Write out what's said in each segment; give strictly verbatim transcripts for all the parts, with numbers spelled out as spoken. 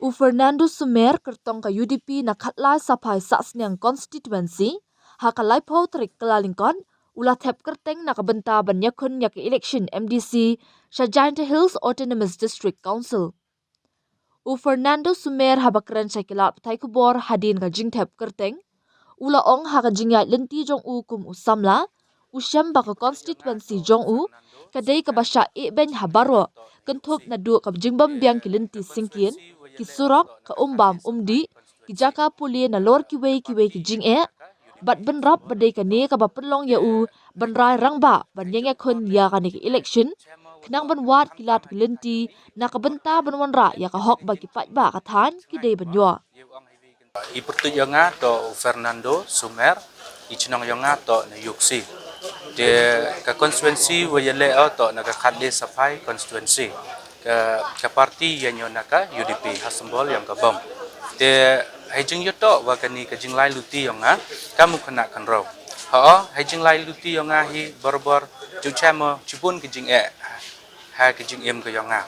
U Fernando Sumer, kyrtong ka U D P na Khatlai Saphai Sahsniang Constituency, ha ka laiphew tarik Kyllalyngkot, u la thep kyrteng na ka bynta ban ïakhun ïa ka election M D C sha Jaintia Hills Autonomous District Council. U Fernando Sumer, haba kren sha ki lad pathai khubor hadien ka jingthep kyrteng, u la ong ha ka jingïaid lynti jong u kum u samla, u shem ba ka constituency jong u ka dei kaba shah ïehnoh ha baroh, kynthup naduh ka jingbym biang ki lynti syngkien, ki surok, ka um bam um dih, ki jaka pule nalor kiwei kiwei ki jingeh, bad bynrap ba dei kane kaba pynlong ïa u ban rai rangbah ban ïeng ïakhun ïa kane ka election, khnang ban wad ki lad ki lynti na ka bynta ban wanrah ïa ka hok ba ki paidbah ka thaiñ ki dei ban ïoh. I pyrtuit ïa nga toh u Fernando Sumer, i chnong ïa nga toh na Iooksi. Te ka constituency wa ïaleh o toh na ka Khatlai Saphai constituency. Ka, ka party ïa ñiew na ka U D P, ha symbol ïa ka bom. Te hei jingïatoh wa kani ka jinglai luti ïa nga, ka mukhynnah khynraw. Hooid, hei jinglai luti ïa nga hi barabor, ju chem o chibun ki jingeh ha ki jingim ka ïa nga.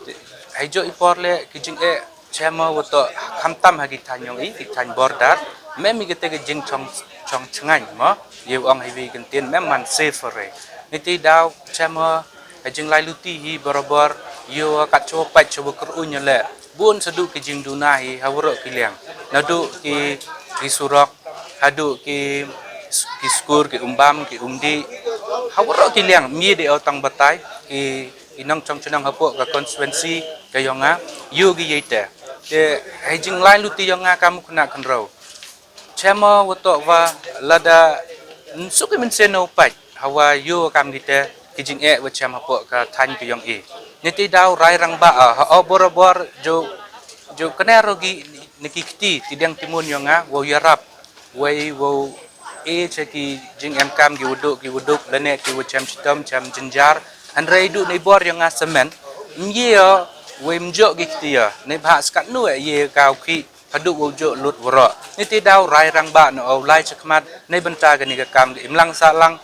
Te hei ju i por leh ki jingeh chem o wa toh khamtam ha ki thaiñ ïong i, ki thaiñ border, mem i kata ki jingchong, chong chngaiñ mo, ïa u ong hi wi kyntien mem man safe re. Niti daw chem o, hei jinglai luti hi barabor, ïa u kat cho pait cho kyrun ïa leh. Bun saduh ki jingduna hi ha waroh ki liang. Naduh ki, ki surok, haduh ki, ki skur, ki um bam, ki um dih. Ha waroh ki liang, mih dei o tang batai, ki, ki nongchong chnong hapoh ka constituency ka ïong nga, ïa u ki ïeite. Te hei jinglai luti ïong nga ka mukhynnah khynraw. Chem o wa toh wa lada, mm, suk i mynsiem na u pait, hawa ïa u kam kite, ki jingeh wa chem hapoh ka thaiñ ka ïong i. Niti daw rai rangbah, ah, ha o barabor, ju, ju kane ro ki, na ki kti, ti dang ti mun ïong nga, wa ïarap, wei wa e cha ki jingemkam ki wa duk, ki wa duk, lane ki wa chem chitom, chem jynjar. Hynrei duh nei bor ïong nga semen, mye o, wei mjok ki kti o, nei bha skat nu e ye ka u ki, haduh wa u jok lut waroh. Niti daw rai rangbah na o lai chakhmat, nei bynta kani ka kam ka imlang sahlang,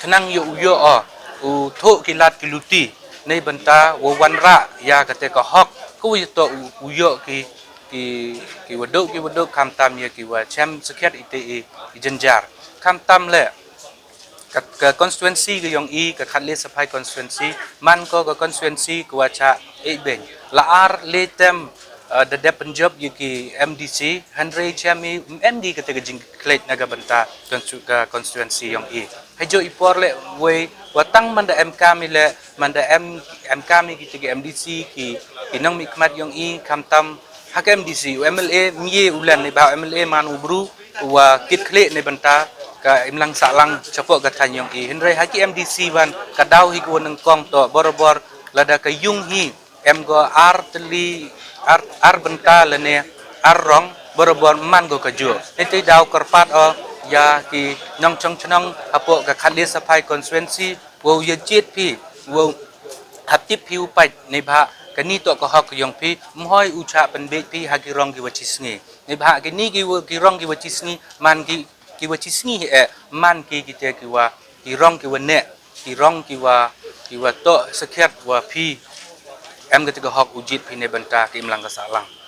khnang ïa u ïoh o, u thoh ki lad ki luti, nei bynta wa wanrah ïa kate ka hok, ka wa ïatoh u, u ïoh ki, ki, ki wa duk, ki wa duk, khamtam ïa ki wa chem sakhiat ite i, i jynjar. Khamtam leh, ka, ka constituency ka ïong i, ka Khatlai Saphai constituency, man ko ka constituency ka wa cha e beng. La ar le tem, eh, da dep pynjop ïa ki M D C, hynrei chem i, em di kate ka jingkhleit na ka bynta constitu-, ka constituency ïong i. Hei ju i por leh wei, wa tang man da em kam i leh, man da em, em kam i kite ki M D C, ki, ki nongmihkhmat ïong i, khamtam, ha ka M D C, u M L A, mye u len nei bha u M L A man u bru, wa kit khlieh nei bynta, ka imlang sahlang, chapoh ka thaiñ ïong i. Hynrei ha ki M D C wan, ka daw hi ka wa nyngkong toh, barabor, lada ka ïung hi, em ko ar tylli, ar, ar bynta lane, ar rong, barabor man ko ka ju. Niti daw kyrpad o, ïa ki nongchong chnong, hapoh ka Khatlai Saphai constituency, wa u ïa jied phi, wa u hap tip phi u pait, nei bha, kani toh ka hok ïong phi, mhoi u cha pynbeit phi, ha ki rong ki wa chi sngi. Nei bha, kini ki wa, ki rong ki wa chi sngi, man ki, ki wa chi sngi hi eh, man ki kite ki wa, ki rong ki wa neh, ki rong ki wa, ki wa toh sakhiat wa phi, em kate ka hok u jied phi nei bynta ki imlang ka sahlang.